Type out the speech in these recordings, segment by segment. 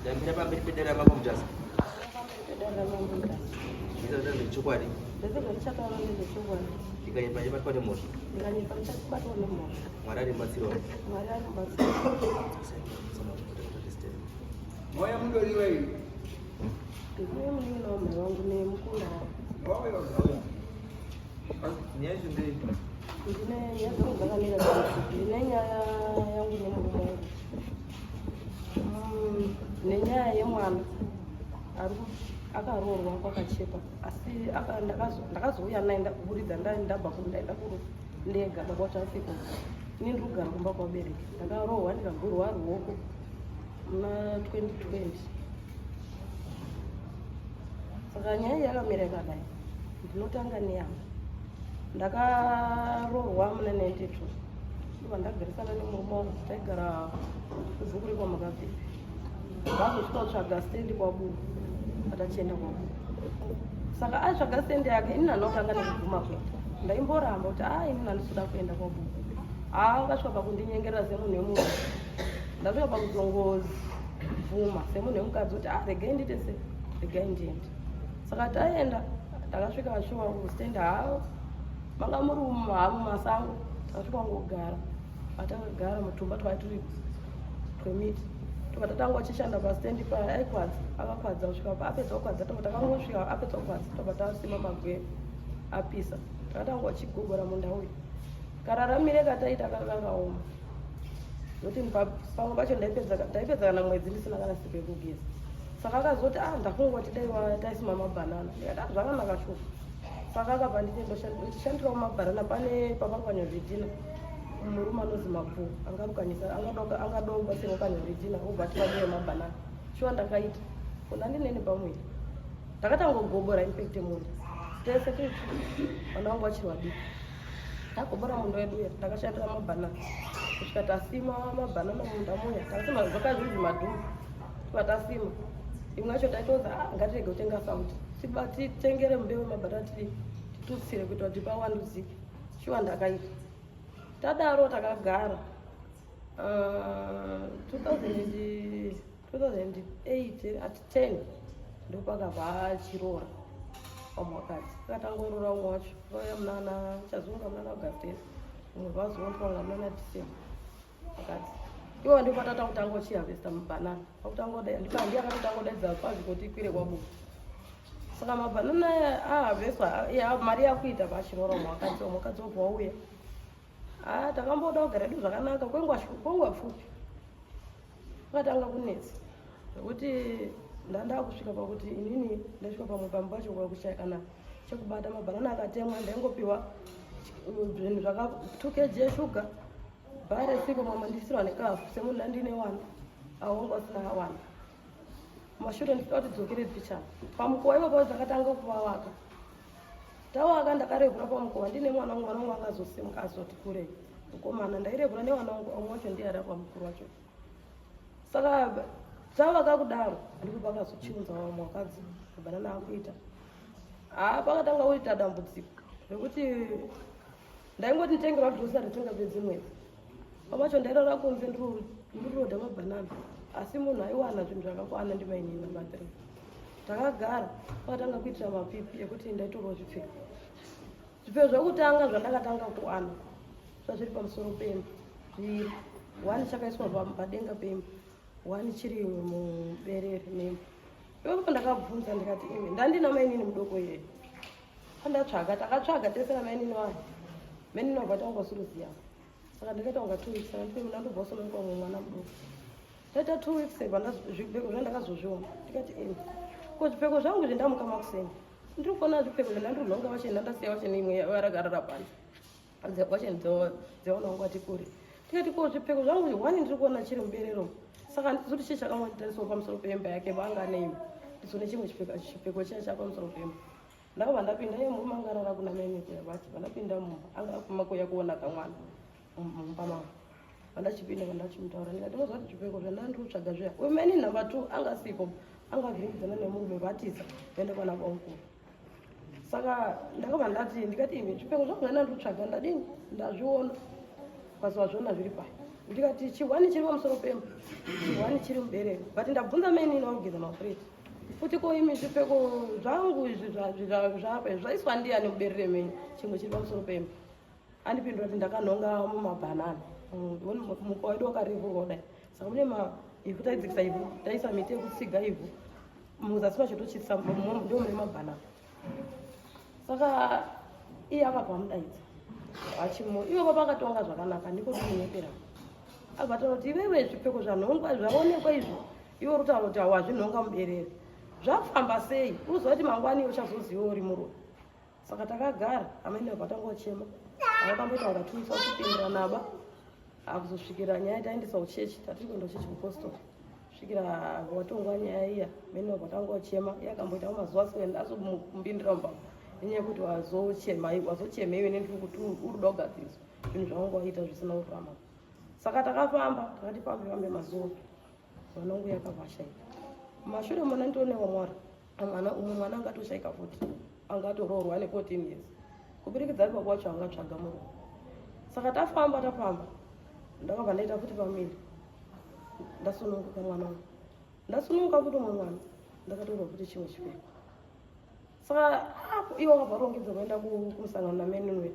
Ndamira pamberi pedare ramambo Mutasa. Pamberi pedare ramambo Mutasa. Ndinotaura nezvechokwadi. Zvese zvandichataura ndezvechokwadi. Ndikanyepa ndichabatwa nemhosva. Ndikanyepa ndichabatwa nemhosva. Mwari ari mubatsiri wangu. Mwari ari mubatsiri wangu. Moya mudoriwa iyi. Ndine munin'ina wamai wangu nemukunda wangu. Wauya wauya. Nyaya yacho ndei? Ndine nyaya dzangu dzakamira sei. Ndine nyaya yangu nemurume wangu. Nenyaya yemwana akaroorwa kwakachepa asi ndakazouya naye kuburidza ndabva ndaenda kurufu ndega baba wacho asiko. Ini ndiri kugara kumba kwabereki. Ndakarohwa ndikagurwa ruoko muna 2020. Saka nyaya iyi yakamira yakadai. Ndinotanga neyangu. Ndakaroorwa muna 92. Ndobva ndagarisana nemurume wangu taigara kubhuku rekwaMakabvi. Vazosvika kutsvaga stendi kwaBuhu. Atachienda kwaBuhu. Saka aitsvaga stendi yake ini ndinotanga nekubvuma kuenda. Ndaimboramba kuti ah ini handisi kuenda kwaBuhu. Ah akasvika pakundinyengerera semunhu wemurume. Ndasvika pakuzongobvuma semunhu wemukadzi kuti ah regai ndiite se regai ndiende. Saka taenda ndakasvika shuwa kustendi hawo manga muri mumasango takasvika kungogara patakagara mutumba twai turi twemiti tobva tatanga uchishanda pastendi paya aikwadza akakwadza kusvika apedza kukwadza tobva takangosvika apedza kukwadza tobva tasima magwere apisa takatanga uchigogora munda uyu kararamire kataita kakaoma nokuti pamwe pacho ndaipedza kana mwedzi ndisina kana sipo yekugeza saka akazoti ah ndakungoti dai taisima mabhanana ndikati ah zvakanaka shuwa saka akabva nditi ndoshandirawo mabhanana pane paparukanywa zvidhina murume anonzi mabvu angarukanyisa angadawo kubatsirwa kanywa zvidhina obva ati mabhanana shuwa ndakaita kona ndinene pamwiri ndakatangogobora infact munda tese tiri vana vangu vachiri vadiki tagobora munda wedu uya ndakashandira mabhanana kusvika tasima mabhanana munda muya takasima zvaka zviri zvimadhumbu tobva tasima imwe yacho taitoza ah, ngatirege kutenga sauti titengere mbeu yemabhanana titutsire kuitira kuti pawandudzike shuwa ndakaita tadaro takagara 2000 2008 at 10 ndopakabva achiroora vamwe vakadzi akatangoroora umwe wacho vauya munana chazunga munana augustus umwe vazoonga munana december vakadzi ivo ndipo patata kutanga uchihavhesta mabhanana pakutanga akatotanga kudaidza kwazvo kuti ikwire kwabuda saka mabhanana aya ahavhestwa mari yakuita pachiroora umwe wakadzi umwe wakadzi wobva wauya ah takamboda kugara edu zvakanaka kwenguva pfupi akatanga kunetsa zvekuti ndandakusvika pakuti inini ndasvika pamwe pamba pacho kwakushaya kana chekubata mabhanana akatemwa ndaingopiwa zvinhu zvaka 2 kg yeshuga bhare siko mama ndisirwa nekafu semunhu ndandine wana avo vanga vasina wana mashure ndinoda kuti dzokere pichana pamukuwa ipapo dzakatanga kuvawaka tawaka ndakarevura pamukuwa ndine mwana wangu mwana wangu angazosimuka azoti kurei mukomana ndairevura nevana wangu umwe wacho ndiye ari pamukuru wacho saka tavaka kudaro ndipo pakazochiunza vamwe vakadzi mabhanana akuita haa pakatanga kuita dambudziko rekuti ndaingoti nditengerwa grocery tingapedzi mwedzi pamacho ndairara kunze ndiriroda mabhanana asi munhu aiwana zvinhu zvakakwana ndimainini number 3 takagara pakatanga kuitira mapipi ekuti ndaitorwa zvipfeko zvipfeko zvekutanga zvandakatanga kuwana zvazviri pamusoro pemba zviri one chakaiswa padenga pemba one chiri muberere memba ipapo ndakabvunza ndikati imi ndandina mainini mudoko iyeye andatsvaga takatsvaga tese namainini wayo mainini wabva tangosuruziya saka ndakaita kunga 2 weeks saka ndipemuna ndobva usununguka mumwe mwana mudoko ndaita 2 weeks zvipfeko zvandakazozviona ndikati imi ko zvipfeko zvangu zvendamuka makuseni ndiri kuona zvipfeko zvandandinhonga wachena ndasiya wachena imwe yarakarara panze wachena dzewana wangu ati kure ndikati ko zvipfeko zvangu one ndiri kuona chiri muberero saka ndizoti chii chakamwatarisawo pamusoro pemba yake vanga neimba ndizone chimwe chipfeko chiya chapamusoro pemba ndakabva ndapinda iye murume anga arara kuna mai mekuya vacho vandapinda mumba anga akuma kuuya kuona kamwana mumba mangu vandachipinda vandachimutaura ndikati moziva kuti zvipfeko zvandanga ndiri kutsvaga zviya uyu maini number 2 anga asiko anga avhiringidzana nemurume vatiza vaenda kwana kwamukuru saka ndakabva ndati ndikati imi zvipfeko zvangu zvandanga ndiri kutsvaga ndadini ndazviona ukazovazviona zviri pai Ndikati chihwani chiri pamusoro pemba, chihwani chiri muberere, but ndabvunza mainini vakugeza mapureti kuti ko imi zvipfeko zvangu izvi zvapa zvaiswa ndiyani muberere menyu, chimwe chiri pamusoro pemba. Andipindura kuti ndakanhonga mumabhanana, mukowa wedu wakarevurwa kudai, saka mune ivhu, taidzikisa ivhu, taisa miti yekutsiga ivhu muzasi macho tochisa, ndio mune mabhanana. Saka iye akabva amudaidza achimo ivo baba akatonga zvakanaka, ndiko kunyepera. Abva ataura kuti iwewe zvipfeko zvanhongwa zvaonekwa izvo, iwe uri kutaura kuti wazvinhonga muberere, zvafamba sei? Unoziva kuti mangwani uchazoziva uri murume. Saka takagara, amaine vabva tanga kuchema, avakamboita vakatuisa kupindiranaba akuzosvikira nyaya taendesa kuchechi, tatiri kuenda kuchechi kupostori, svikira watongwa nyaya iya. Mene vabva tanga kuchema, iye akamboitawo mazuva asikuenda asomumbindira mumba nenyaya yekuti wazochema, wazochema iwe nendiri kuti uri kuda kugadziriswa zvinhu zvawanga waita zvisina kururama. Saka takafamba, takati fambe fambe mazuva, mwana wangu yakabva ashaika. Mashure mwana ndionewa mwari mwana umwe mwana angatoshaika futi, angatoroorwa ane 14 years kubirikidza ari baba wacho angatsvaga murume. Saka tafamba tafamba, ndakabva ndaita futi pamiri, ndasununguka mwana wangu, ndasununguka futi umwe mwana, ndakatorwa futi chimwe chipfeko. Saka iwo wakabva arongedza kuenda kumusangano nameninwe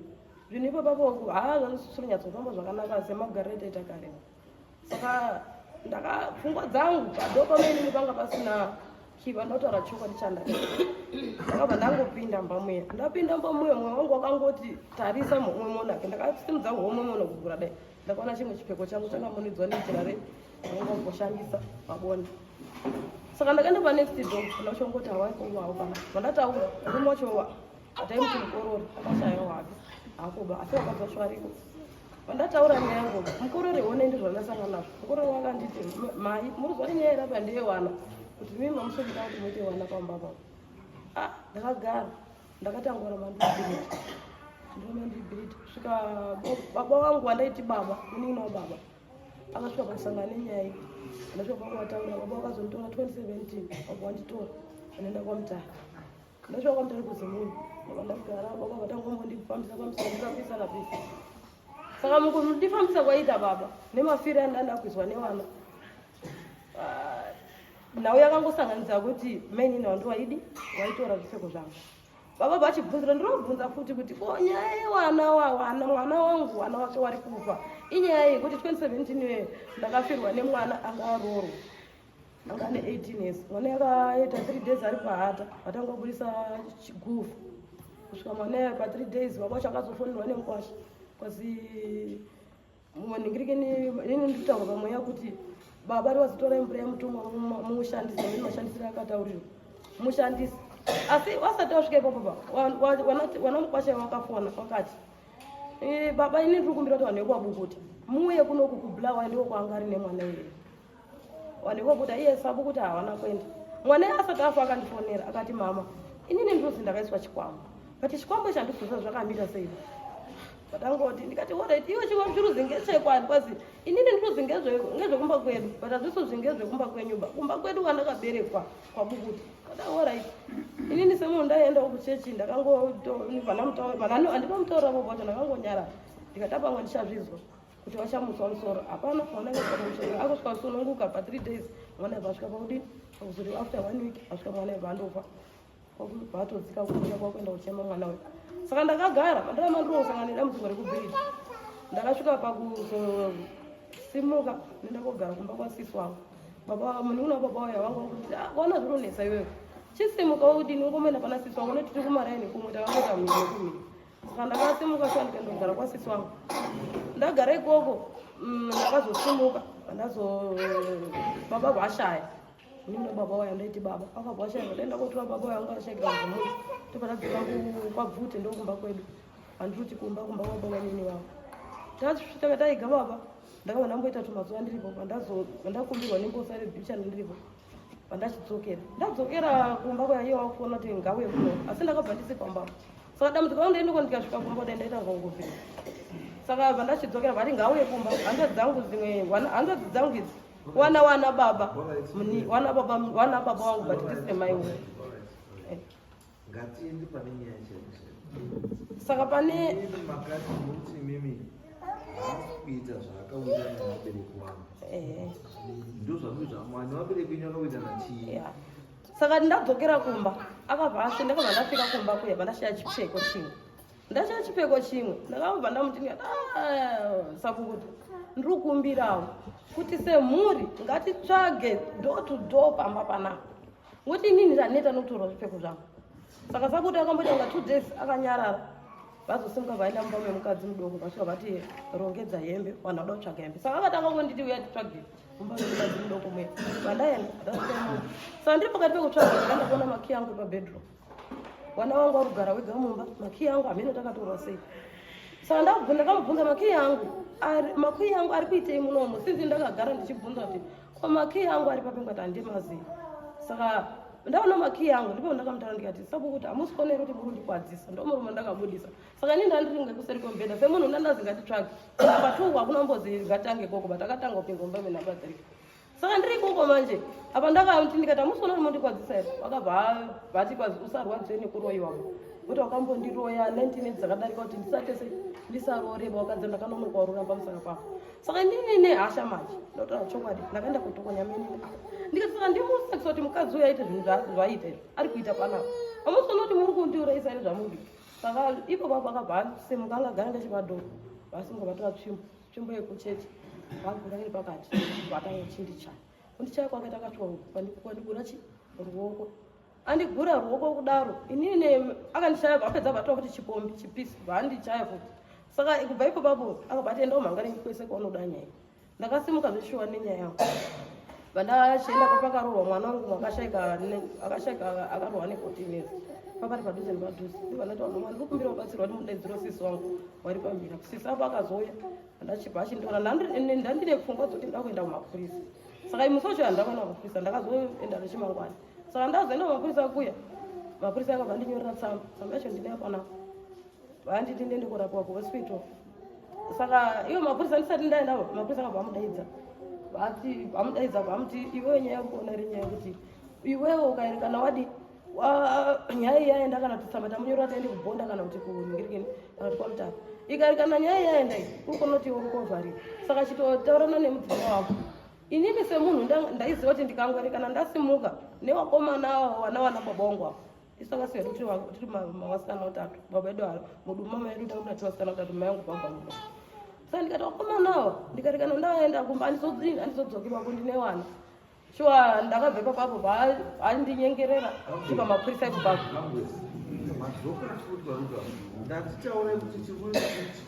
zvinhu ipo papo haa zvanosonyatso zvakanaka semagariro etaita kare. Saka ndaka pfungwa dzangu padopamine panga pasina kiva, ndotaura chokwadi chanda. Ndakabva ndangopinda mba muya, ndapinda mba muya, mwoyo wangu wakangoti tarisa mumwe monake. Ndakasimudza homwe mono kugura dai, ndakaona chimwe chipfeko changu chakamunidzwa nejira re rangamboshandisa pabonde. Saka ndakaenda panext door, ndachongoti hawaikowawo pana vandataura murume wacho ataimuti mukorori akashayawo hake hakuba, asi vakadzi vacho variko. Vandataura nyaya yangu, mukorori one ndizvo zvandasangana nazvo. Mukorori wakanditi, mai muri zuva nenyaya irapa ndeyewana kuti mimi mamusokita kuti muite wana pamba papo. Ah, ndakagara ndakatangura mandibhiriti, ndomandibhiriti kusvika baba wangu wandaiti baba, munin'ina wababa, akasvika pakusangana nenyaya iyi. Ndasvika pakuvataurira, baba vakazonditora 2017, vabva vanditora vanoenda kwaMutare. Ndasvika kwaMutare kuZimuni, ndabva ndagara, baba vatangomondifambisa fambisa ndisapisa napisa. Saka mukundifambisa kwaita baba nemafiro andanda kuizwa nevana, nhau yakangosanganisa kuti mainini wandu waidi waitora zvipfeko zvangu. Baba vachibvunzira, ndinobvunza futi kuti ko nyaya yewana wawana mwana wangu, wana wake wari kufa, inyaya yekuti 2017 iyoyo ndakafirwa nemwana anga aroorwa, anga ane 18 years. Mwana yakaita 3 days ari pahata, vatangobudisa chigufu kusvika mwana pa 3 days. Baba wacho akazofonerwa nemukwasha kwazi munhingirikeni inini ndikutaura pamweya kuti baba riwazotora mvura yemutumwa muushandise mene mashandisiro akataurirwa mushandise. Asi wasati wasvika ipapo ba wana mukwasha wakafona wakati, baba, ini ndiri kumbira kuti vanhu vekwaBukuta muuye kunoku kuBulawayo, ndiko kwaanga ari nemwana iyeye. Vanhu vekwaBukuta, iye saBukuta hawana kuenda. Mwana iye asati afa akandifonera akati, mama, inini ndinozi ndakaiswa chikwambo, but chikwambo ichi handikuziva zvakamira sei. Patangoti ndikati, alright, iwe chikwambo chiruzi ngechekwani? Kwazi inini ndiruzi ngezvekumba kwedu, but hazvisi ngezvekumba kwenyu ba, kumba kwedu kwandakaberekwa kwaBukuta. Kada alright, inini semunhu ndaiendawo kuchechi, ndakangondipamutaurira vovo vacho, ndakangonyara, ndikati apamwe ndichazvizwa kuti vachamutswa musoro. Hapana mwana musoro akusvika kusununguka pa 3 days. Mwana ibva asvika pakudini, pakuzoti after one week asvika mwana ibva andofa, kwakubva atodzika kumusha kwakuenda kuchema mwana uyu. Saka ndakagara mandava ndirosangana nedambudziko rekubhiriji. Ndakasvika pakuzosimuka nenda kogara kumba kwasisi wangu. Baba, munun'una wababa uya wangu kuti, "Ah, waona zvinonetsa iwewe, chisimuka udini ungomoenda pana sisi wangu noti tiri kumaraini kumwe takangoita mhiri nekumhiri." Saka ndakasimuka shuwa ndikandogara kwasisi wangu. Ndagara ikoko, ndakazosimuka ndazo baba vashaya, munun'una baba waya ndaiti baba akabva ashaya. Ndaenda kotora baba waya anga ashaikira kuzimuti, tobva tadzoka kwaBvute, ndokumba kwedu, handiri kumba kumba kwababa nini wavo. Tasvika taiga baba, ndakabva ndamboita tumazuva ndiripo, pandakumbirwa nembosa rebhichana ndiripo. Pandachidzokera, ndadzokera kumba kwaya, iye wakufona kuti ngauye kuno, asi ndakabva ndisi pamba. Saka dambudziko rangu ndaendeko, ndikasvika kumba dai ndaita ngongobvira. Saka pandachidzokera vati ngauye kumba, hanzvadzi dzangu dzimwe hanzvadzi dzangu idzi wana wana baba wana baba wana baba wangu, but tisine mai umwe. Ngatiende pane nyaya chaiyo. Saka pane Imimi makati muti imimi Haasi kuita zvaakawirirana nevabereki wangu. Ndozvamuita mwana vabereki venyu vakawirirana chii? Yeah. Saka ndadzokera kumba akabva asve, ndakabva ndasvika kumba kuya pandashaya chipfeko chimwe, ndashaya chipfeko chimwe. Ndakabva ndamuti ndikati, "Ah, sakukuti ndiri kukumbirawo kuti semhuri ngatitsvage door to door pamba panapa, ngokuti inini ndaneta nokutorwa zvipfeko zvangu." Saka sakuti akamboita kunga 2 days akanyarara, vazosimuka vaenda mumba memukadzi mudoko, vasvika vati rongedza hembe, vanhu vada kutsvaga hembe. Saka akatanga kunditi uya titsvage mumba memukadzi mudoko muya. Vandaenda ndasvika imomo. Saka ndiri pakati pekutsvaga, ndakaenda kuona makiyi angu pabedroom. Wana wangu ari kugara wega mumba, makiyi angu hameno takatorwa sei. Saka ndakamubvunza makiyi angu makiyi angu ari kuitei munomu, sinzi ndakagara ndichibvunza kuti ko makiyi angu ari papi, ngati handimazivi. Saka ndaona makiyi angu, ndipo ndakamutaura ndikati, sakuti hamusi kuona here kuti muri kundikwadzisa? Ndo murume ndakabudisa. Saka ini ndandiri ngekuseri kwemubhedha semunhu ndandazi ngatitsvage namba 2, hakuna mbozi ngatange koko, but akatanga kupinga mumba menamba 3. Saka ndiri ikoko manje apa ndakamuti ndikati, hamusi kuona kuti mondikwadzisa here? Vakabva vati kwazi usarwadziwe nekuroyiwa, kuti wakambondiroya 19 dzakadarika kuti ndisatese ndisarooreba, wakadzi ndakanonoka warora pamusana pako. Saka inini nehasha manje, ndotaura chokwadi, ndakaenda kutokonya menini apa ndikati, saka ndimusakisa kuti mukadzi uyu aite zvinhu zvaaita izvi ari kuita panapa, hamusi kuona kuti muri kundiurayisa here zvamuri kuita? Saka ipo papo akabva asimuka, angagara ngechepadhoo, vasimuka vatora tsvimbo, tsvimbo yekuchechi, vagura iri pakati, vatanga chindichaya. Kundichaya kwakaita akasvika kwandigura chi ruoko, andigura ruoko kudaro inini akandichaya, apedza vatora kuti chipombi chipisi vaandichaya futi. Saka kubva ipo papo akabva ati enda umhangare kwese kwaunoda nyaya. Ndakasimuka zveshuwa nenyaya yangu, vandachienda papakarohwa mwana wangu akashaika akashaika akarohwa ne14 years, papari padhuze nepadhuze. Ndibva ndati vanhu, ndiri kumbira kubatsirwa kuti mudaidziro sisi wangu wari pamhira. Sisi apo akazouya, ndachibva achindiona. Ndandine pfungwa dzekuti ndoda kuenda kumapurisa. Saka musi wacho handakwana kumapurisa, ndakazoenda nechimangwani. Saka ndazoenda kumapurisa kuya, mapurisa akabva andinyorera tsamba. Tsamba yacho ndinayo panapa. Vanditi ndiende kurapwa kuhospital. Saka ivo mapurisa, ndisati ndaenda, mapurisa akabva amudaidza, vati vamudaidza, vamuti iwewe nyaya yako kuona iri nyaya yekuti iwewe ukaerekana wadi nyaya iyi yaenda kana kuti tsamba tamunyorera taende kubhonda kana kuti kuningirikini kana kuti kwamutare, ikaerekana nyaya iyi yaenda iyi uri kunoti uri kovharira. Saka chitotaurana nemudzimai wako. Inini semunhu ndaiziva kuti ndikangoerekana ndasimuka nevakomana ava vana vana baba vangu ava, isu takasiya tiri mavasikana vatatu, baba edu mudumbu mama edu takuda tiri vasikana vatatu, mai vangu baba vangu. Saka ndikati vakomana ava ndikarekana ndaenda kumba handizodzoki pako, ndine vana. Shuwa ndakabva ipapo vandinyengerera chipa mapurisa ipapo. Madzoka futi varuka, ndatitaure kuti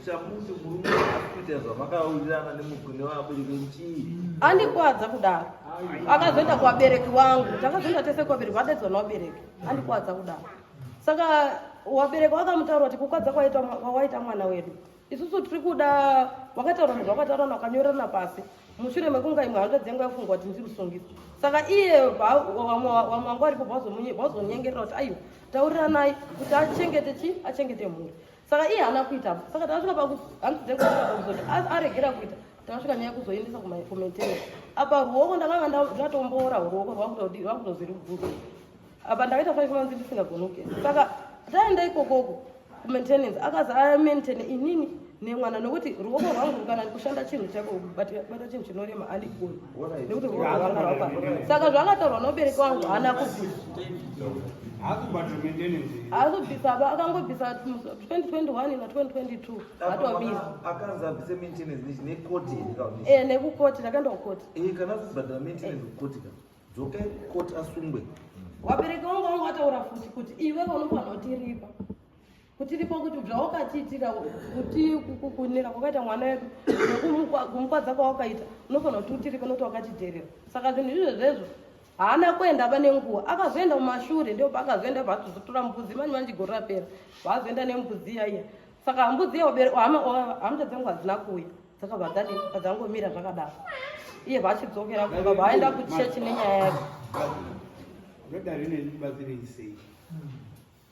chamuti murume ari kuita zvamakawirirana nevabereki venyu chii? Andikwadza kudaro, akazoenda kuvabereki wangu, takazoenda tese kuvabereki, vadaidzwa nevabereki, andikwadza kudaro. Saka vabereki vakamutaura kuti kukwadza kwawaita mwana wedu isusu tiri kuda wakataura munhu wakataura wakanyorerana pasi mushure mekunga imwe hanzvadzi yangu yafunga kuti ndiri kusungisa. Saka iye vamwe vangu varipo vazonyengerera kuti aiwa, tauriranai kuti achengete chi achengete mhuri. Saka iye haana kuita. Saka takasvika paku hanzvadzi yangu yasvika pakuzoti aregera kuita, takasvika nyaya yekuzoendesa kumaintenance. Apa ruoko ndakanga ndatombora ruoko rwakutoziri guru, apa ndakaita 5 months ndisingagoni kugeza. Saka taenda ikokoko kumaintenance, akazi amaintain inini nemwana nekuti ruoko rwangu kana kushanda chinhu chako bata chinhu chinorema handigoni nekuti ruoko rwanga rwapa. Saka zvakataurwa nomubereki wangu haana kubvisa. Haakubhadhara maintenance. Haasi kubvisa ba, akangobvisa 2021 na2022, atomira. Akanzi abvise maintenance nekoti here kana kuti? E, nekukoti, takaenda kukoti. Eh, kana kubhadhara maintenance kukoti ka, dzokai kukoti asungwe. Vabereki vangu vataura futi kuti iwewe unofanira kutiripa, kutiripa kuti zvawakatiitira, kuti kunera kwakaita mwana wedu nekumukwadza kwawakaita, unofanira kuti utiripe nokuti wakatidherera. Saka zvinhu izvezvezvo haana kuenda pane nguva, akazoenda kumashure, ndipo paakazoenda vazotora mbudzi manje manje gore rapera, vazoenda nembudzi iya iya. Saka mbudzi iya hama dzangu hadzina kuuya, dzakabva dzadii, dzangomira zvakadaro. Iye vachidzokera kumba, vaenda kuchechi nenyaya yake. Ndoda rine ndibatsirei sei?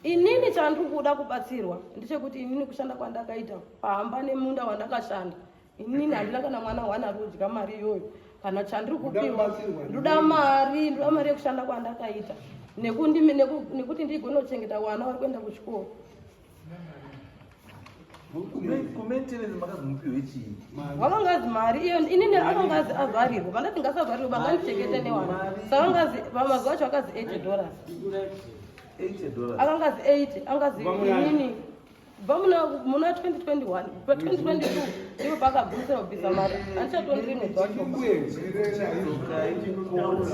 Inini chandiri kuda kubatsirwa ndechekuti inini kushanda kwandakaita pahamba nemunda wandakashanda, inini handina kana mwana one ari kudya mari iyoyo kana chandiri Ndoda kupiwa. kubatsirwa. Ndoda mari, ndoda mari yekushanda kwandakaita nekuti ndigone kuchengeta vana vari kuenda kuchikoro. Kumaintenance makazomupiwe chii? Wakangazi mari iyo inini akangazi avharirwa, vandati ngasavharirwa, bangandichengete newana. Saka angazi pamazuva acho akazi $80. $80? Akangazi 80, angazi inini kubva muna 2021, pa 2022 ndipo paakagumisira kubvisa mari. Handichatori mwedzi wacho. Chidzokai kukoti,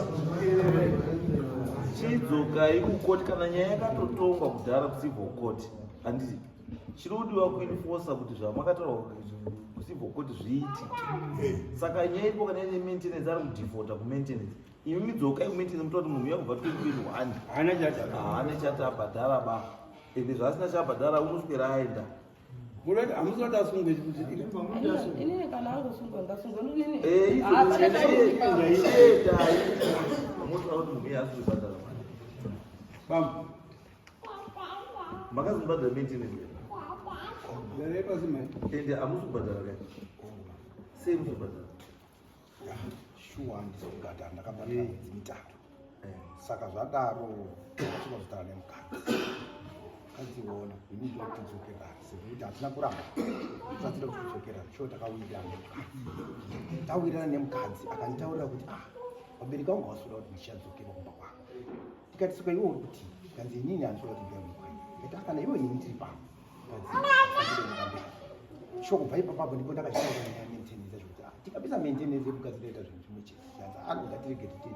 chidzokai kukoti. Kana nyaya yakatotongwa kudhara kucivil court, handiti chinodiwa kuenforca kuti zvamakataurwa kucivil court zviitike? Saka nyaya iripo, kana ine maintenance, ari kudefaulta kumaintenance. Imi midzokai kumaintenance, muta kuti munhu uya kubva 2021 Haana chati. Haane chati abhadhara ba, ende zvaasina chaabhadhara unoswera aenda. Munoti hamusati asungwe kuti? Inini kana angosungwa, ngasungwa inini. Eh, Ah, pane chiendai motoa kuti munhu iye asi kubhadhara mari. Bambo. Makazomubhadhara maintenance here? Garai pasi, mai. Ende hamusi kubhadhara kai? Sei musi kubhadhara? Shuwa, handisi kubhadhara. Ndakabhadhara mwedzi 3. Saka zvadaro tinozotaura nemukadzi. Mukadzi, ona, ini ndoda kuti tidzokerane, sekuti hatina kuramba, tatida kuti tidzokerane. Sho takawirirana nemukadzi, tawirirana nemukadzi, akanditaurira kuti, "Ah, vabereki vangu havasikuda kuti ndichadzokera kumba kwangu." Tikati, "Saka iwe uri kuti?" Kanzi, "Inini handikuda kuti ndiuya kumba kwangu." Ndikati, "Ah, kana iwe nini tiri pano, mukadzi." Sho kubva ipapapo ndipo ndakachitaura nyaya yemaintenance yacho kuti, ah, tikabisa maintenance yemukadzi, toita zvinhu zvimwe chete. Kanzi, "Ah, ngatirege tite."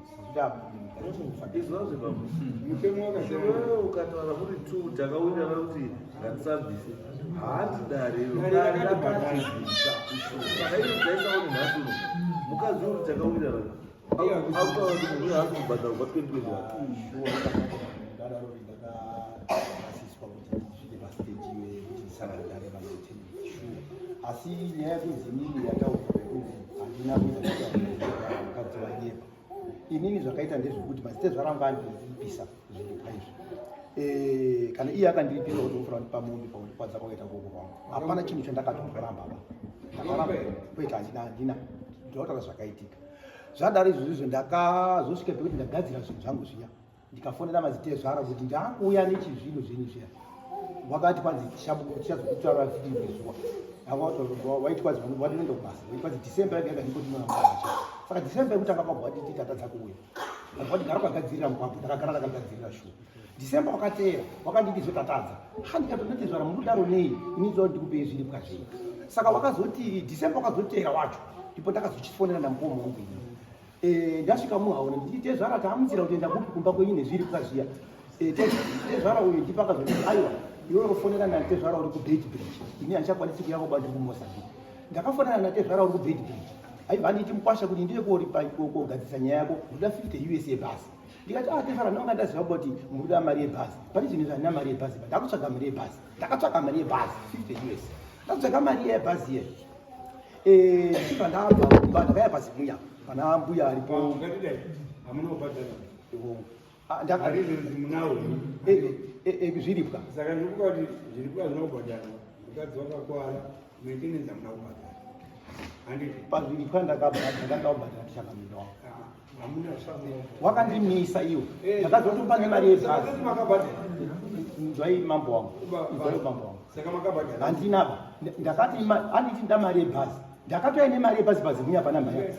Izvazve baba. Mutemo wakasiyana. Iwewe ukataura kuti two takawirirana kuti ngatisabvise, handi darero. Dare rakatibhadhara. Rakatibvisa. Saka iyo dzaisaone nhasi uno mukadzi uri takawirirana, akutaura kuti munhu uyo haasi kubhadhara kubva 2021. Shuwa, ndadaro ndakarasiswa kuti ndisvike pastage iyoyo yekuti ndisabhadhare pamaintenance, shuwa. Asi nyaya yekunzi inini yataurwa yekunzi handina kuita, mukadzi wanyepa. Inini zvakaita ndezvekuti mazitezvara angu andiripisa zviripwa izvi. Kana iye akandiripisa kuti unofanira kundipa mombe pakundikwadza kwakaita gogo kwangu, hapana chinhu chandakatomboramba ba. Ndakaramba kwete, handina, handina. Ndinotaura zvakaitika. Zvadaro izvozvizvo, ndakazosvika pekuti ndagadzira zvinhu zvangu zviya, ndikafonera mazitezvara kuti ndakuuya nechizvino zvenyu zviya. Wakati kwanzi tichazokutaura futi rimwe zuva. Waiti kwanzi wandinoenda kubasa, waiti kwanzi December yega yega ndipo tinoona mukadzi. Saka December yekutanga kwabva watiti tatadza kuuya, wati gara ukagadzirira mukwambo. Ndakagara ndakagadzirira shuwa. December wakateera wakanditi zvotatadza. Ha, ndikatondotezvara, murikudaro nei? Ini ndikupei zviripwa zvenyu. Saka wakazoti December wakazoteera wacho ndipo ndakazochifonera namukoma wangu ini. Ndasvika muhaona, nditi, "Tezvara, taamutsira kutoenda kupi kumba kwenyu nezviripwa zviya?" Tezvara uyu ndipo akazoti, "Aiwa, iwe unofonera natezvara uri kuBeitbridge, ini handichakwanisi kuya koba, ndiri kuMozambique." Ndakafonera natezvara uri kuBeitbridge, aibva anditi, "Mukwasha, kuti ndiye koripa kogadzisa nyaya yako, ndoda 50 US yebhasi." Ndikati, "Ah, tezvara, ndinonga ndaziva kuti muruda mari yebhazi. Pane zvinhu zvandina mari yebhazi, ba ndakutsvaga mari yebhazi." Ndakatsvaga mari yebhazi, 50 US. Ndatsvaga mari yebhazi iye, ndichibva ndabva kumba, ndakaya paZimunya pana mbuya aripo. Ngatidai hamuna kubhadhara. Ah, Mareasons munawo. Zviripwa. Saka ndikuka kuti zviripwa hazvina kubhadharwa, mukadzi wakakwara, maintenance hamuna kubhadhara, handiti? Pazviripwa ndakabhadhara, ndakabhadhara ndichangamira wangu. Ah, hamuna. Wakandimisa iwo, ndakazotopa nemari yebhazi. Makabhadhara. Nzwai mambo wangu, nzwai mambo wangu. Saka makabhadhara. Handinaba. Ndakati anditi nda mari yebhazi, ndakatouya nemari yebhazi paZimunya pana mhaya.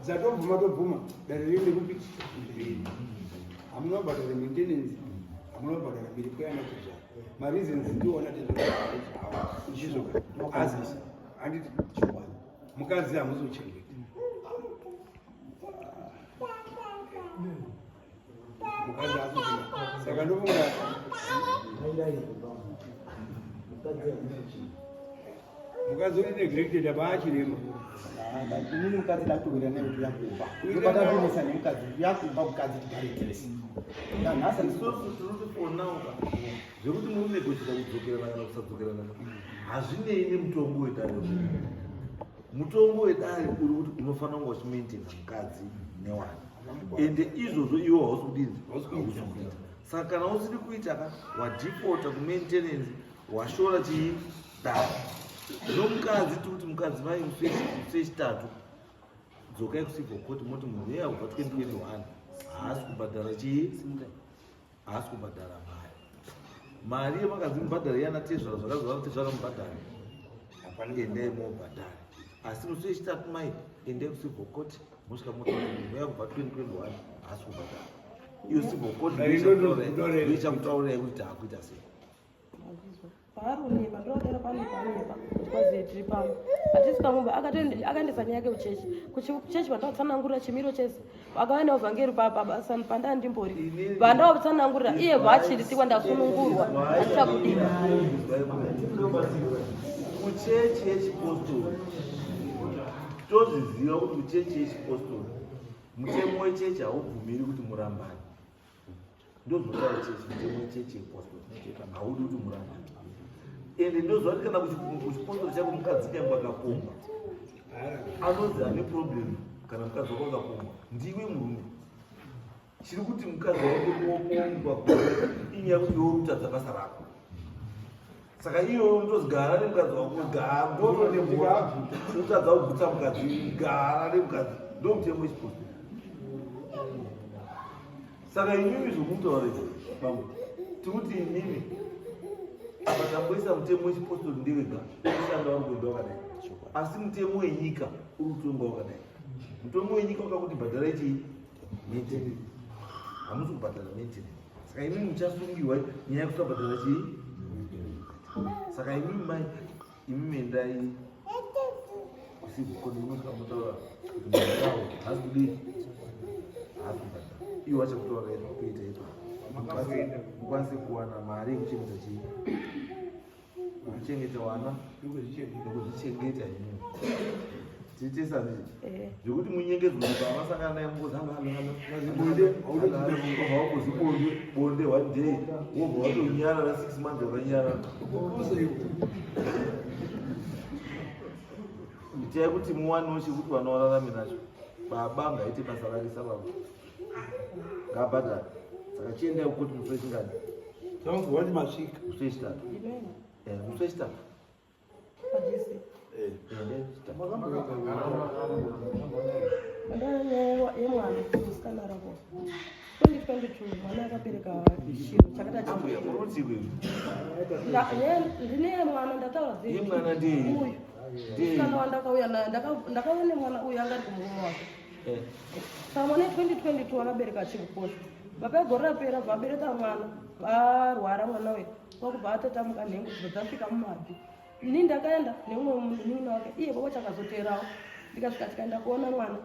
Dzatobvuma, tobvuma, dare riende kupi? Hamuna kubhadhara maintenance, hamuna kubhadhara miripo yanatezvara. Mareasons ndiona tezvazvo, asi handiti mukadzi hamusi kuchengeta mukadzi haasi kuchengeta. Saka ndofunga mukadzi uri neglected apa, achirema. Inini mukadzi ndakutowira naye kuti uyakumba, ndopatatondesa nemukadzi, uyakumba mukadzi, tigare tese nanhasi. Isusu tinoti for now ka, zvekuti muri negotiata kudzokerana kana kusadzokerana hazvinei nemutongo wedare. Mutongo wedare uri kuti unofanira kunge uchimaintaina mukadzi newana, ende izvozvo iwe hausi kudini? Hausi kuita. Saka kana usiri kuita ka, wadefaulta kumaintenance, washora chii? Dare. Nomukadzi tikuti mukadzi mai musi wechitatu dzokai kucivil court, moti munhu iye kubva 2021 haasi kubhadhara chii? Haasi kubhadhara mari. Mari yemakanzi mubhadhare yana tezvara, zvakazi vana tezvara mubhadhare, endai mobhadhara. Asi musi wechitatu mai, endai kucivil court, mosvika motaura kuti mweya kubva 2021 haasi kubhadhara. Iyo civil court ndoichakutaurirai kuti taakuita sei. Paari unyepa, ndinodaro pane paanonyepa kuti kwazi tiri pamwe, hatisi pamwe. Akaendesa nyaya yake kuchechi, kuchechi pandautsanangurira chimiro chese, akauya neuvhangeri pabasa pandaa ndimbori, pandautsanangurira iye bvachirisikwa, ndasunungurwa, handichakudii. Kuchechi yechipostori, tozviziva kuti kuchechi yechipostori mutemo wechechi haubvumiri kuti murambane. Ndozvotaura chechi, mutemo wechechi yepostori haudi kuti murambane. Ende ndoziva kuti kana kuchipostori chako mukadzi nyange akapomba anonzi ane problem. Kana mukadzi wako akapomba, ndiwe murume. Chiri kuti mukadzi wako kuopongwa inyaya yekuti iwe uri kutadza basa rako. Saka iwe unotozi gara nemukadzi wako, gara ndotonemhora utadza kugutsa mukadzi, gara nemukadzi, ndo mutemo wechipostori. Saka imimi zvomutaura izvi bambo, tikuti imimi apa tamboisa mutemo wechipostori ndewega ushanda uri kuenda wakadai, asi mutemo wenyika uri kutonga wakadai. Mutemo wenyika wakakuti bhadharai chii? Maintenance. Hamusi kubhadhara maintenance, saka imimi muchasungirwa nyaya yekusabhadhara chii. Saka imimi mai, imimi endai kucivil court, inosvika motaura kuti munhu haasi kudii, haasi kubhadhara. Iwo vachakutaura kuita ipapo mukwanise kuwana mari yekuchengeta chii, yekuchengeta wana nekuzvichengeta imimi. Titesa zvekuti munyengedzwe kuti pamasangana naye mungozi halo halo halo bonde, wobva wangozi bonde bonde one day, wobva watonyarara 6 months, wakanyarara. Itai kuti muwanewo chekuti vana vararame nacho. Baba ngaite basa rake sababa, ngaabhadhare. Saka chiendai kukoti musi wechingani? Taunzwa kuti masvika. Musi wechitatu. Musi wechitatu. Pajisi. Endai wechitatu. Nyaya yemwana musikana ravo 2022, mwana akabereka chiro chakati. Ambuya, muri kuti Ndine mwana, ndataura. Ye mwana ndiye? Uyu musikana wandakauya naye, ndakauya nemwana uyu, anga ari kumurume wake. Saka mwana 2022 akabereka chikukosha. Baba gore rapera vabereka mwana, varwara mwana uyu, kwakubva atatamuka nhengo dzibva dzasvika mumabvi. Ini ndakaenda neumwe munin'ina wake, iye baba chakazoteerawo. Ndikasvika, tikaenda kuona mwana,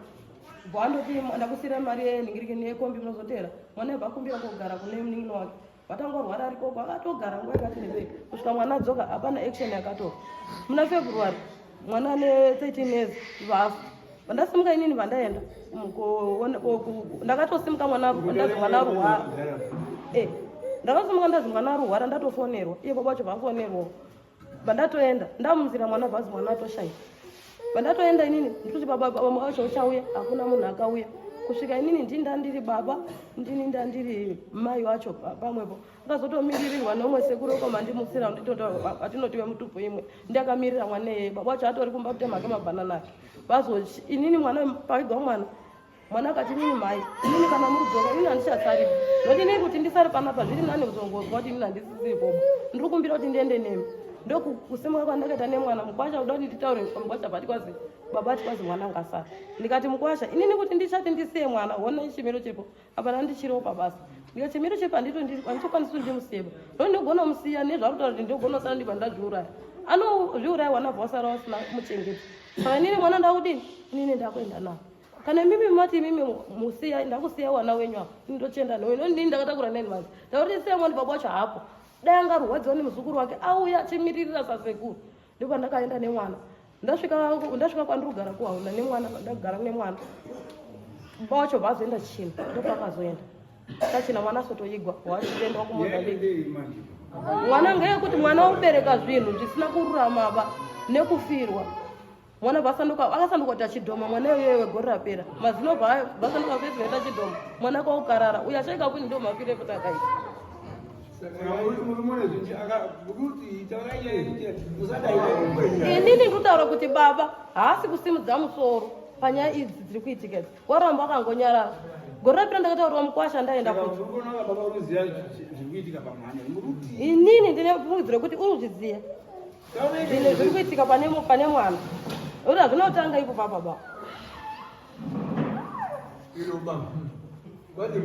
bva andoti ndakusiyira mari yenhingirikini yekombi, munozoteera mwana. Yabva akumbira kogara kune munin'ina wake, vatangorwara arikoko, akatogara nguva yakati rebei kusvika mwana adzoka. Hapana action yakatorwa. Muna February mwana ane 13 years vafa. Vandasimuka inini, vandaenda ndakatosimuka mwana ndazi mwana arwara. Ndakasimuka ndazi mwana arwara, ndatofonerwa, iye baba vacho vafonerwawo. Vandatoenda ndamunzira, mwana bvazi mwana atoshaika. Vandatoenda inini ndikuti baba baba wacho uchauya, hakuna munhu akauya kusvika inini ndini ndandiri baba, ndini ndandiri mai wacho pamwepo. Akazotomiririrwa neumwe sekuru wekomandimutsira atinoti wemutupo imwe, ndakamirira mwana iyeye. Baba wacho atori kumba kutema ake mabhanana ake. Vazo inini mwana paigwa mwana, mwana akati, "Inini mai, inini kana muri kudzoka, inini handichasaripo, nokuti inini kuti ndisare panapa zviri nani kuzongozwa kuti inini handisisiripopo. Ndiri kumbira kuti ndiende nemi." Ndokusimuka kwandakaita nemwana. Mukwasha kuda kuti nditaure, mukwasha bati kwazi baba ati kwazi mwana ngasara. Ndikati, "Mukwasha, inini kuti ndichati ndisiye mwana, hona chimiro chiripo apa, nandichiriwo pabasa." Ndikati, "Chimiro chiripo handichokwanisi kuti ndimusiyeba, no ndinogona kumusiya nezvaari kutaura kuti ndinogona kusara ndibva ndazviuraya. Anozviuraya, wana bva wasara wasina muchengeti. Saka inini mwana ndakudini? Inini ndakuenda nawo. Kana mimi mati mimi musiya, ndakusiya wana wenyu apa, ini ndochienda newe. No, ndini ndakatakura 9 months, ndakuti siya mwana, baba wacho hapo. Dai angarwadziwa nemuzukuru wake, auya achimiririra sasekuru." Ndopandakaenda nemwana. Ndasvika kwandiri kugara kuhauna nemwana, ndagara nemwana. Baba wacho vazoenda China, ndopakazoenda kachina mwana asotoigwa wachiendwa kuMozambique. Mwana ngeyekuti mwana wokubereka zvinhu zvisina kururama va nekufirwa mwana vasanduka, akasanduka kuti achidhoma mwana iyoyo wegore rapera, mazino vasanduka kuita chidhoma, mwana kwaukarara uyo ashaika kuni, ndo mafiro ekuti akaita. Saka murume unezvinji kuti taurai nyaya yekuti musadai. Inini ndikutaura kuti baba haasi kusimudza musoro panyaya idzi dziri kuitika idzi, waramba wakangonyarara. Gore rapera ndakataurirwa mukwasha ndaenda Saka kuti uri kuona baba unoziva zviri kuitika pamwana muruti inini ndine fungidziro yekuti uri kuzviziva zvinhu zviri kuitika pane mwana uri hazvina kutanga ipo pababa.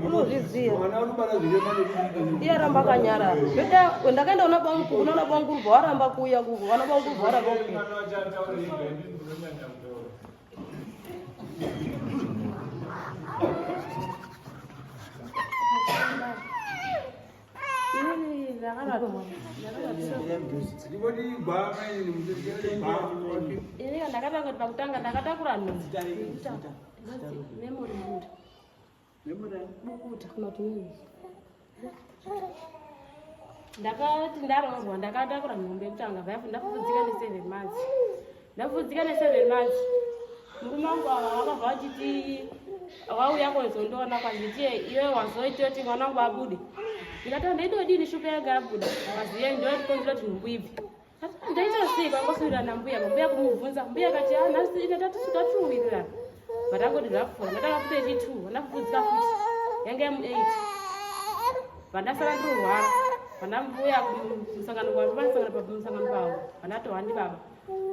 Unozviziva. Mwana uri kubara zvirema nekuti Iye aramba akanyarara. Zveda ndakaenda kuna bamukuru, kuna bamukuru varamba kuuya kuko, vana bamukuru varamba kuuya. Mwana wacho ataure ega, inini ndinonyanya kutaura. Inini ndakabata ndingoti gwama ini muterekere gwama. Ini ndakatanga kuti pakutanga ndakatakura nhumbu. Inonzi memory bukuta. Bukuta. Ndakati ndaroorwa ndakatakura nhumbu yekutanga bva ndafufudzika ne7 months. Ndafufudzika ne7 months. Murume wangu ava vakabva vachiti wauya kozondiona kwaziti iwe wazoita kuti mwana wangu abude. Ndikati ndaitodini shupa yanga yabuda. Akaziya ndokonzera kuti nhumbu ibve. Ndaita sei kwangoswirira nambuya, mbuya kumubvunza, mbuya akati ah nhasi ine tatuwirirana. Vatangoti zvapfuura, ndatanga futi yechi2, ndafufudzika futi yange yamu 8. Vandasara ndirurwara, vandambuya kumusangano kwavo, pamusangano pamusangano pavo, vandatohwa ndibaba.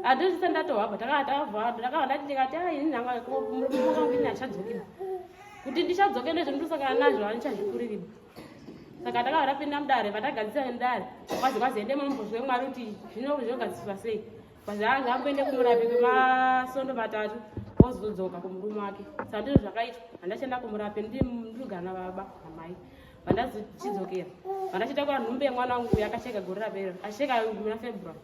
Handizvise ndatohwa, takavha ndakabva ndati ndikati ah ini nhanga murume wangu ini handichadzoki. Kuti ndichadzoke ndezvendosangana nazvo handichazvikuriri. Saka takabva tapinda mudare, vatagadzisa mudare, kwazi kwazi ende mumbozwe Mwari kuti zvino zvinogadziswa sei. Kwazi anga amboende kumurapi kwemasondo matatu ozodzoka kumurume wake. Saka ndizvo zvakaitwa, handachienda kumurapi ndirikugara nababa namai. Vandachidzokera, vandachitakura nhumbu yemwana wangu yakacheka gore rapera, acheka muna February.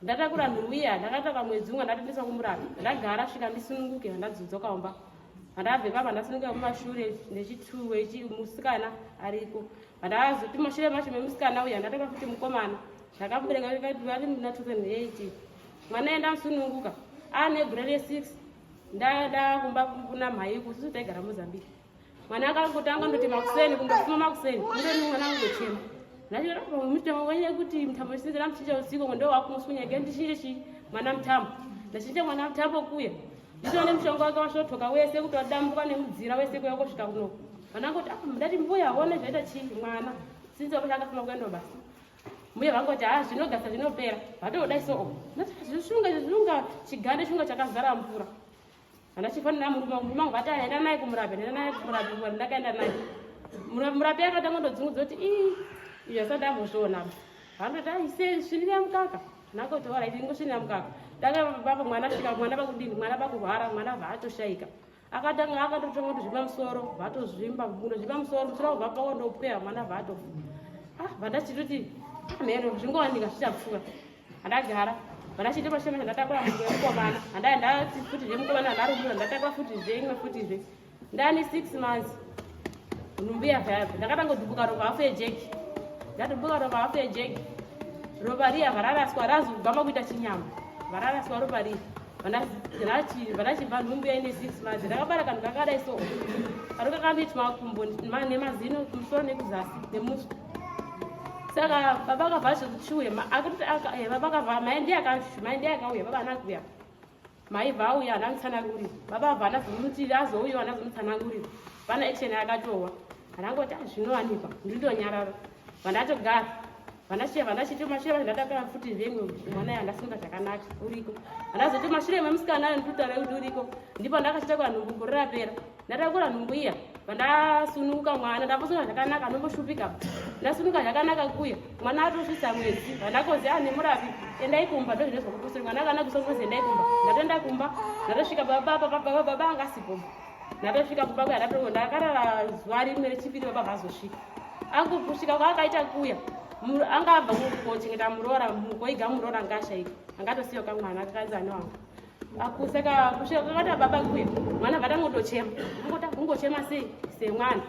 Ndatakura nhumbu iya, ndakatakura mwedzi umwe ndatoendeswa kumurapi. Ndagara svika ndisununguke, ndadzodzoka kumba. Ndabva ipapa ndasununguka kumashure nechituwe ichi musikana ariko. Ndazoti mashure macho memusikana uya ndatakura futi mukomana. Ndakamubereka vari muna 2008. Mwana enda asununguka. Ane gore re6 ndaenda kumba kuna mhai isusu taigara Mozambique. Mwana akangotanga ndoti makuseni kundofuma makuseni ndoni mwana angochema. Ndachiramba mutambo wenye kuti mutambo chinzi ndamuchinja usiku ndo wakumusunya ge ndichinje chi mwana mutambo. Ndachinja mwana mutambo kuya. Nditone mushonga wake wasvotoka wese kuti wadambuka nemudzira wese kuya kusvika kuno. Mwana angoti ah ndati mbuya one zvaita chi mwana. Sinzi wakati akafuma kuenda basa. Mbuya vangoti ah zvinogasa zvinopera. Vatodai so. Ndati zvishunga zvishunga chigande shunga chakazara mvura. Andachifanira murume wangu, murume wangu vati aenda naye kumurapi, ndaenda naye kumurapi, kumurapi ndakaenda naye. Murapi akatanga kundodzungudza kuti ii izvi asati ambozviona. Vanoti ai sei svinira mukaka. Ndakoti alright ingosvinira mukaka. Ndanga baba mwana svika mwana pakudini mwana pakurwara mwana bva atoshaika. Akatanga akatotonga kutozvimba musoro, vatozvimba kundozvimba musoro, musoro wabva pakondopweya mwana bva atofa. Ah, vandachitoti mheno zvingowanika zvichapfuura. Andagara vandachiita pashure ndatakura munhu wemukomana handai ndati futi zvemukomana handarumura ndatakura futi zveimwe futi zve ndani 6 months nhumbu yabva yabva ndakatangodhubuka ropa hafu yejegi ndadhubuka ropa hafu yejegi ropa riya vararaswa razogama kuita chinyama vararaswa ropa riya vandachibva nhumbu yaine 6 months ndakabara kanhu kakadai so kanhu kakandiiti makumbo nemazino kumusoro nekuzasi nemuswe. Saka baba akabva azotiuye baba akabva mai ndiye mai ndiye akauya baba haana kuuya mai vauya haana mutsanangurira baba abva anazomuti azouya haana zomutsanangurira pana action yakatowa anangoti zvinowanikwa ndindonyarara vandatogara vandashiya vandachiti mashure vandatakura futi zvemwe mwana yandasunga zvakanaka uriko andazoti mashure memusikana ndikutaura kuti uriko ndipo ndakachitakura nhumbu gore rapera ndatakura nhumbu iya vandasununguka mwana ndambosunga zvakanaka ndomboshupika ndasununguka zvakanaka kuya mwana atosvitsa mwedzi vandakozi ane murapi endai kumba ndozvinezwa kukusiri mwana akana kusokozi endai kumba ndatoenda kumba ndatosvika baba baba baba baba angasipo ndatosvika kumba kuya ndato ndakarara zuva rimwe rechipiri baba vazosvika angokusvika kwaakaita kuya anga abva kochengeta muroora koiga muroora anga ashaika angatosiya kamwana kakanzi ane wangu akusaka kusvika kwakata baba kuya mwana vatangotochema angota kungochema sei semwana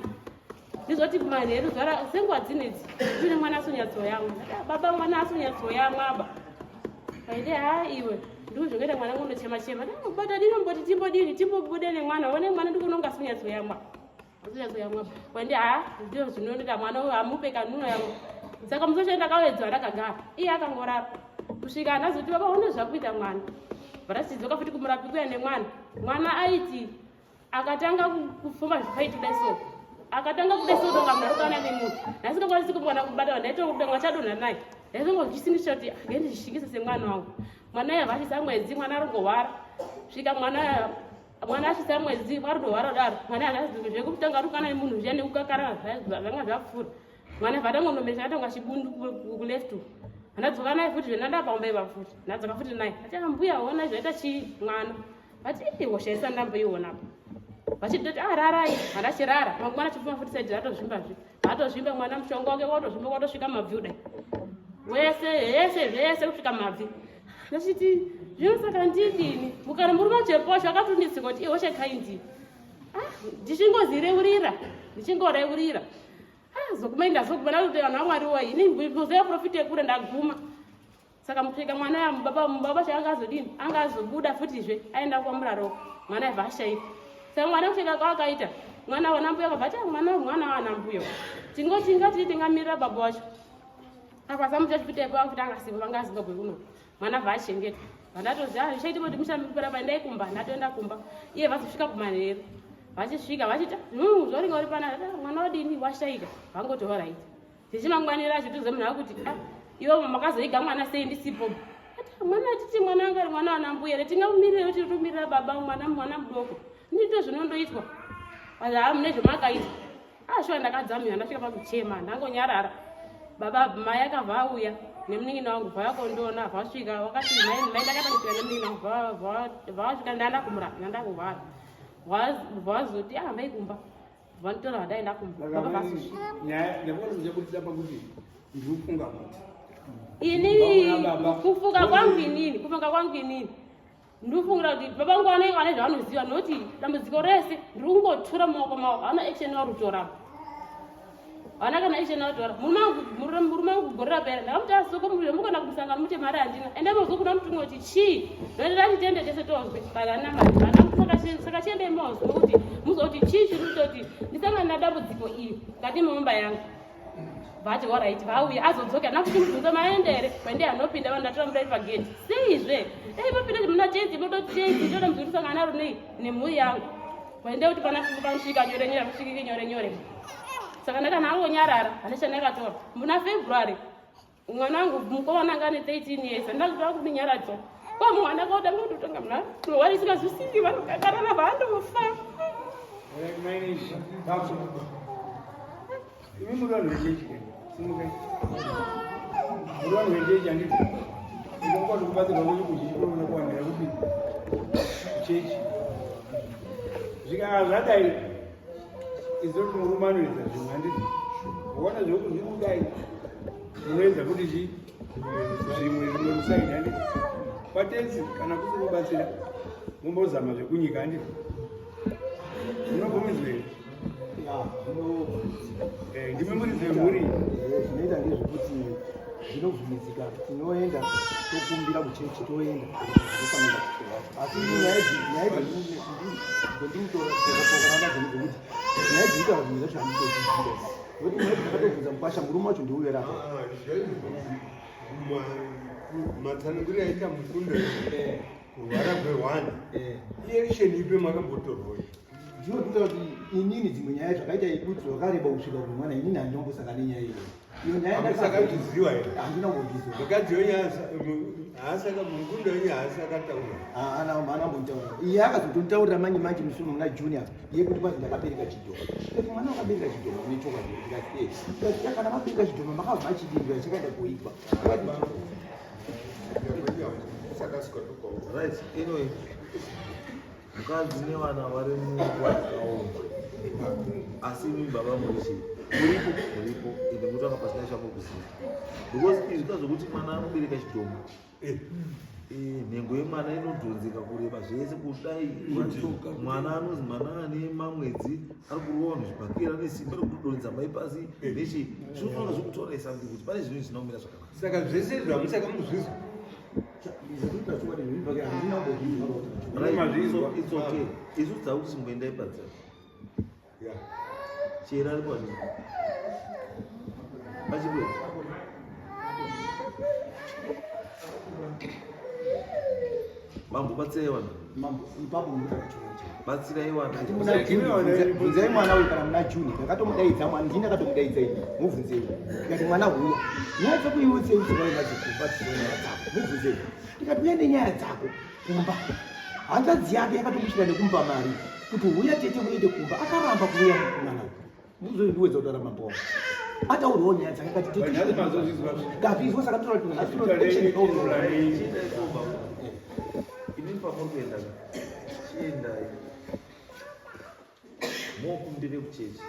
ndizoti manheru zvara senguva dzinedzi ndine mwana asonyatsoyamwa baba mwana asonyatsoyamwa aba aite ha iwe ndiko zvinoita mwana ngondochema chema bata dinomboti timbodini timbobude nemwana one mwana ndikunonga asonyatsoyamwa asonyatsoyamwa kwandi ha ndizvo zvinondoita mwana uyo amupe kanuno yamwa saka musi wacho ndakawedzwa ndakagara iye akangorara kusvika andazoti baba une zvakuita mwana varachidzoka futi kumurapi kuya nemwana mwana aiti Akatanga kufamba zvifaiti kudai so, akatanga kudai so donga munhu arikana nemunhu ndasingakwanisi kumwana kubata, ndaitodonga chadonha naye. Ndaizongozvisimbisa kuti ngendizvishingise semwana wangu. Mwana uyo vachisa mwedzi, mwana arongorwara svika mwana mwana asvitsa mwedzi varudorwara kudaro. Mwana zvekutanga rukana nemunhu zviya nekukakara zvanga zvapfuura. Mwana vatangonomesha akatonga chibundu kuleft, andadzoka naye futi zvenanda pamba iva futi ndadzoka futi naye ati ambuya ona zvaita chii mwana vati ii hosha isati ndamboionapo vachitoti ararai ah, handachirara mangwana chifuma futi saidi ratozvimbazve atozvimba mwana mushonga wake watozvimba watosvika mabvi kudai wese yese zvese kusvika mabvi. Ndachiti zvino saka ndidini mukana murume wacho akatunditsika kuti ihosha kaindi ah, ndichingozireurira ndichingoreurira ah, zoguma ndazoguma ndakuti vanhu vamwari woye ini mbozoya profiti yekure ndaguma. Saka mukusvika mwana baba baba chaanga azodini anga azobuda futizve aenda kwamuraroko mwana aibva ashaika. Saka mwana kusvika kwaakaita mwana wanambuya akabva ati ah, mwana mwana wanambuya tingoti ngati tingamirira baba wacho apa samuchachipita ipo kuti angasipo vanga azimbabwe kuno mwana bva achengetwa. Vandatoziva zvichaita kuti mushamipera paendai kumba ndatoenda kumba iye vazosvika kumanheru vachisvika vachita zvaringa uri pana mwana wadini washaika vangoti horaiti tichimangwanira racho tiuze munhu akuti ah, iwe makazoiga mwana sei ndisipo ati mwana atiti mwana anga ari mwana wanambuya here tingamumirire kuti tomirira baba mwana mwana mudoko ndito zvinondoitwa haa mune zvamakaita ah shuwa ndakadzamira ndasvika pakuchema ndangonyarara. Baba mai akabva auya nemunin'ina wangu bva vasvika vakati mai mai ndakata kusvika nemunin'ina wangu bva vasvika ndaenda kumura ndandakurwara vazoti ah mai kumba vanotora vadaenda kumba baba vasosvika. Nyaya ndakona ndichaburitsa pakuti ndikufunga kuti inini kufunga kwangu inini kufunga kwangu inini ndikufungira kuti baba vangu vanenge vane zvavanoziva nokuti dambudziko rese ndiri kungotura mumaoko mavo havana action varutora havana kana action varutora. Murume wangu gore rapera ndakamuti asoko mukona kumusangano mute mari handina ende mozwe kuna mutumwa kuti chii ndoendera chitende tese tozwe but handina mari. Saka chiendei mozwe kuti muzwe kuti chii chiri kutoti ndisangane nadambudziko iri mukati memumba yangu. Vati alright vauya azodzoka nakuti mubvunzo maenda here kwende anopinda vanhu ndatora mudai pagate seizve ei mapinda muna tenzi moto tenzi toda muzuri kusangana naro nei nemhuri yangu kwende kuti pana panosvika nyore nyore kusvikike nyore nyore. Saka ndakana angonyarara hane chandakatora muna February mwana wangu mukomana anga ane 13 years ndakutoda kundinyaradza kwa mwana kauda ngototonga muna warisingazwisiki vanokakarara vaandofa. Imi muri vanhu vechechi, simukai. Muri vanhu vechechi handiti? Ndinongoti kubatsirwa kwenyu kuzhinji kunoona kuwandira kupi? Chechi. Zvikanga zvadai, izoti murume anoedza zvimwe handiti? Ukaona zvekuti zviri kudai, munoedza kuti chii? Zvimwe zvimwe kusaidi handiti? Kwatenzi kana kusiri kubatsira, mumbozama zvekunyika handiti? Munobvumidzwa here? Ndimi muri dzemhuri. Zvinoita ndezvekuti zvinobvumidzika, tinoenda tokumbira kuchechi toenda tofanira, asi nyaya nyaya dzondinotokorana nadzo ndedzekuti nyaya dzinotaura zvimwe zvacho handitoziziva nokuti nyaya dzakatobvunza mukwasha murume wacho ndiuyo rapa. Matsananguriro aita mukundo kurwara kwehwana iyection ipe makambotorwa? Ndinokuta kuti inini dzimwe nyaya zvakaita idutsi wakareba kusvika kumwana inini handinombosaka nenyaya iyoyo iyo nyaya. Hamusakazviziva here? Handina kumbozviziva. Mukadzi wenyu haasaka mukundo wenyu haasakataura? Haana mbonitaura. Iye akazotonditaurira manje manje musi muna Junior yekuti kwanzi ndakabereka chidhoma. Ndikati mwana wakabereka chidhoma nechokwadi? Ndikati e ndikati kana mabereka chidhoma makabva achidini chakaenda kuigwa? Right, anyway, mukadzi nevana vari munguva yakaoma, asi imi baba muri chii? Muripo, muripo ende mutanga pasina chamuri kuziva because izvi kazvokuti mwana anobereka chidhoma, nhengo yemwana inodhonzeka kureba zvese kudai. Mwana anonzi mwana ane mamwedzi ari kurova nezvibhakera nesimba rekutodonhedza mai pasi nechi zvinofanira zvekutaura something kuti pane zvinhu zvinomira zvakanaka. Saka zvese izvi hamusaka muzvizwa? Zvekuita chokwadi zvibhakera handina kumbozvizwa. Right, Mazvizwa. so it's okay. Isu dzakuti chimboendai padzai chera ari pazvino pachibwe. Mambo batsirai wana. Mambo ipapo mutakuchiona. Batsirai wana. Bvunzai mwana uyu kana muna June ndakatomudaidza mwana ndini ndakatomudaidza ini mubvunzei ndikati mwana huya nyaya dzako iwe sei usingauye nadzo kumba tichiona nyaya dzako mubvunzei ndikati uya nenyaya dzako kumba hanzvadzi yake yakatomusvika nekumupa mari kuti huya tete muende kumba akaramba kuuya mwana uyu muzondiwedza kutaura mambo wangu ataurwawo nyaya dzake akati tete ndazvizwa saka totaura kuti nhasi Inini pamuri kuenda chiendai mokumbire kuchechi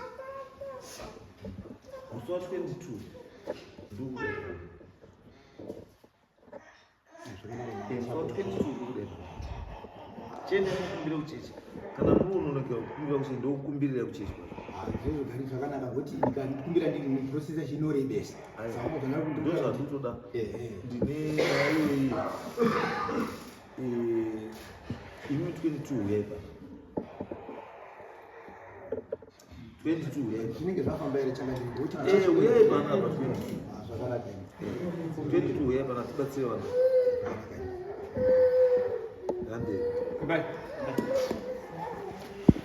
musi wa 22 ndikuda musi wa 22 ndikuda chiendai mokumbire kuchechi kana muri unonokewa kukumbira kuchechi ndokukumbirira kuchechi kwacho Zvozogari zvakanaka kuti ndikakumbira ndiri muprocesa chinorebesa. Ndozvandinotoda ndine nyaya iyoyi imi 22 uyai pano 22 uyai Zvinenge zvafamba here changamire? Uyai pano apa 22. Zvakanaka. 22 uyai pano tibatsire vanhu. Hande. Bye.